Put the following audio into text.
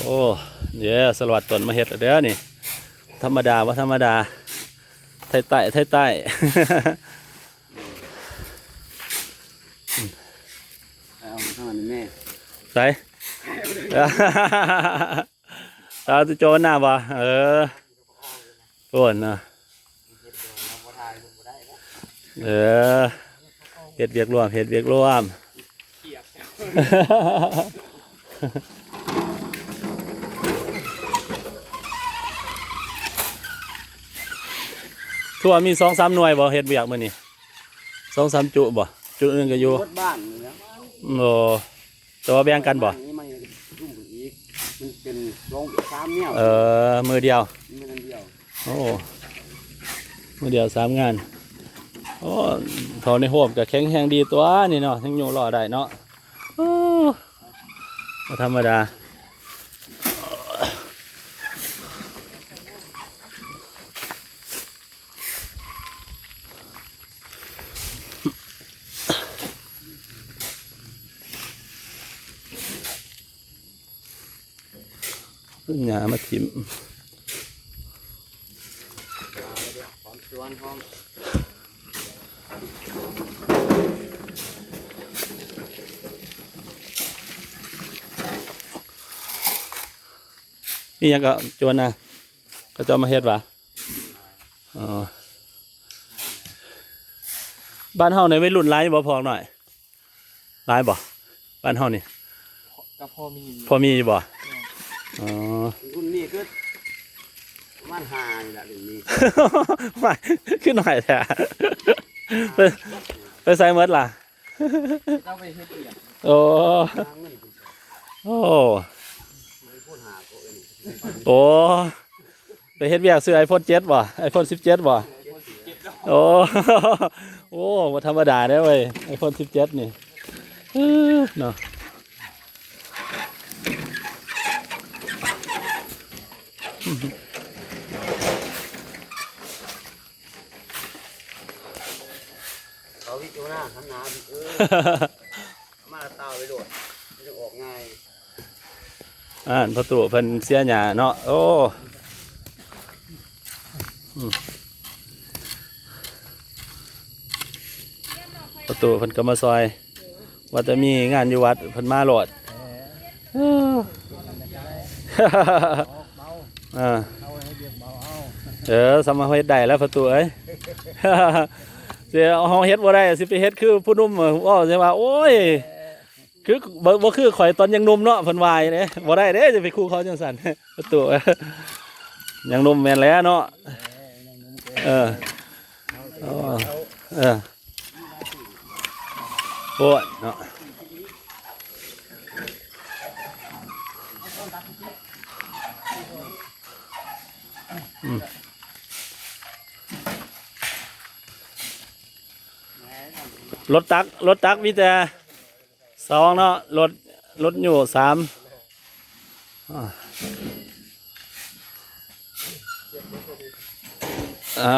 ໂອ້ ເດ້ ສາລະວັດຕົ້ນມາເຮັດແລ້ວເດີນີ້. ທຳມະດາ ບໍ່ທຳມະດາ ໄທໃຕ້ ໄທໃຕ້. ເອົາທາງນັ້ນແມ່ ໃສ? ສາວຕຸໂຈນນາບໍ່? ເອີ ໂອ້ນະ ເອີ ເຮັດວຽກລວມ ເຮັດວຽກລວມ. ຄືວ່າມີສອງສາມໜ່ວຍບໍ່ ເຮັດວຽກມື້ນີ້ ສອງສາມຈຸບໍ່? ຈຸໜຶ່ງກໍຢູ່ ໝົດບ້ານນີ້ແຫຼະ. ໂອ້ ແຕ່ວ່າແບ່ງກັນບໍ່? ນີ້ມັນຊຸມເພິ່ນອີກ ມັນເປັນສອງສາມແນວ. ເອີ ມື້ດຽວ ມື້ດຽວ. ໂອ້ ມື້ດຽວສາມງານ. ໂອ້ ເຖົ້າໃນໂຮມກໍແຂງແຮງດີຕົວະນີ້ເນາະ ຍັງຍູ້ລໍ້ໄດ້ເນາະ. ໂອ້ ບໍ່ທຳມະດາ. ເອົາຫຍ້າມາຖິ້ມ. ມີຫຍັງກໍຈວນນະ ເຂົາເຈົ້າມາເຮັດຫວາ? ອໍ ບ້ານເຮົາໃນໄວລຸ້ນຫຼາຍຢູ່ບໍ່ ພວກນ້ອຍ? ຫຼາຍບໍ່ ບ້ານເຮົານີ້? ກໍພໍມີຢູ່ ພໍມີຢູ່ບໍ່? ແມ່ນ. ອໍ ລຸ້ນນີ້ຄືປະມານຫ້ານີ້ລະ ລຸ້ນນີ້. ຫວາຍ ຄືໜ້ອຍແທ້ ໄປ ໄປໃສໝົດລະ? ເຈົ້າໄປເຮັດວຽກ. ໂອ້ ຫາເງິນ. ໂອ້ ໂອ້ ໄປເຮັດວຽກຊື້ໄອໂຟນເຈັດບໍ່? ໄອໂຟນສິບເຈັດບໍ່? ໂອ້ ໂອ້ ບໍ່ທຳມະດາເດ້ເວີຍ ໄອໂຟນສິບເຈັດນີ້ ເອີ ເນາະ. ເອົາວິດຢູ່ໜ້າ ຫັນໜ້າ ເອີ ມາຕາໄວ້ໂລດ ມັນຈະອອກງ່າຍ. ອ່າ ພໍ່ຕູ້ເພິ່ນເສຍຫຍ້າເນາະ. ໂອ້ ອືມ ພໍ່ຕູ້ເພິ່ນກໍມາຊ່ອຍ ວ່າແຕ່ມີງານຢູ່ວັດເພິ່ນມາໂລດ. ເອີ ເອີ ສາມາດເຮັດໄດ້ແລ້ວ ພໍ່ຕູ້ເອີຍ. ຊິເຮົາເຮັດບໍ່ໄດ້ ຊິໄປເຮັດຄືຜູ້ໜຸ່ມເວົ້າ ຊິວ່າ ໂອ້ຍ ຄືບໍ່ ບໍ່ຄືຂ້ອຍຕອນຍັງໜຸ່ມເນາະ ເພິ່ນວ່າເດ້. ບໍ່ໄດ້ເດ້ ຈະໄປຂູ່ເຂົາຈັ່ງຊັ້ນ ປະຕູ. ຍັງໜຸ່ມແມ່ນແລ້ວເນາະ. ເອີ ເອີ ໂອ້ ໂພດເນາະ. ອືມ ລົດຕັກ ລົດຕັກມີແຕ່ ສອງເນາະ ລົດ ລົດຍູ້ສາມ ອ່າ ອ່າ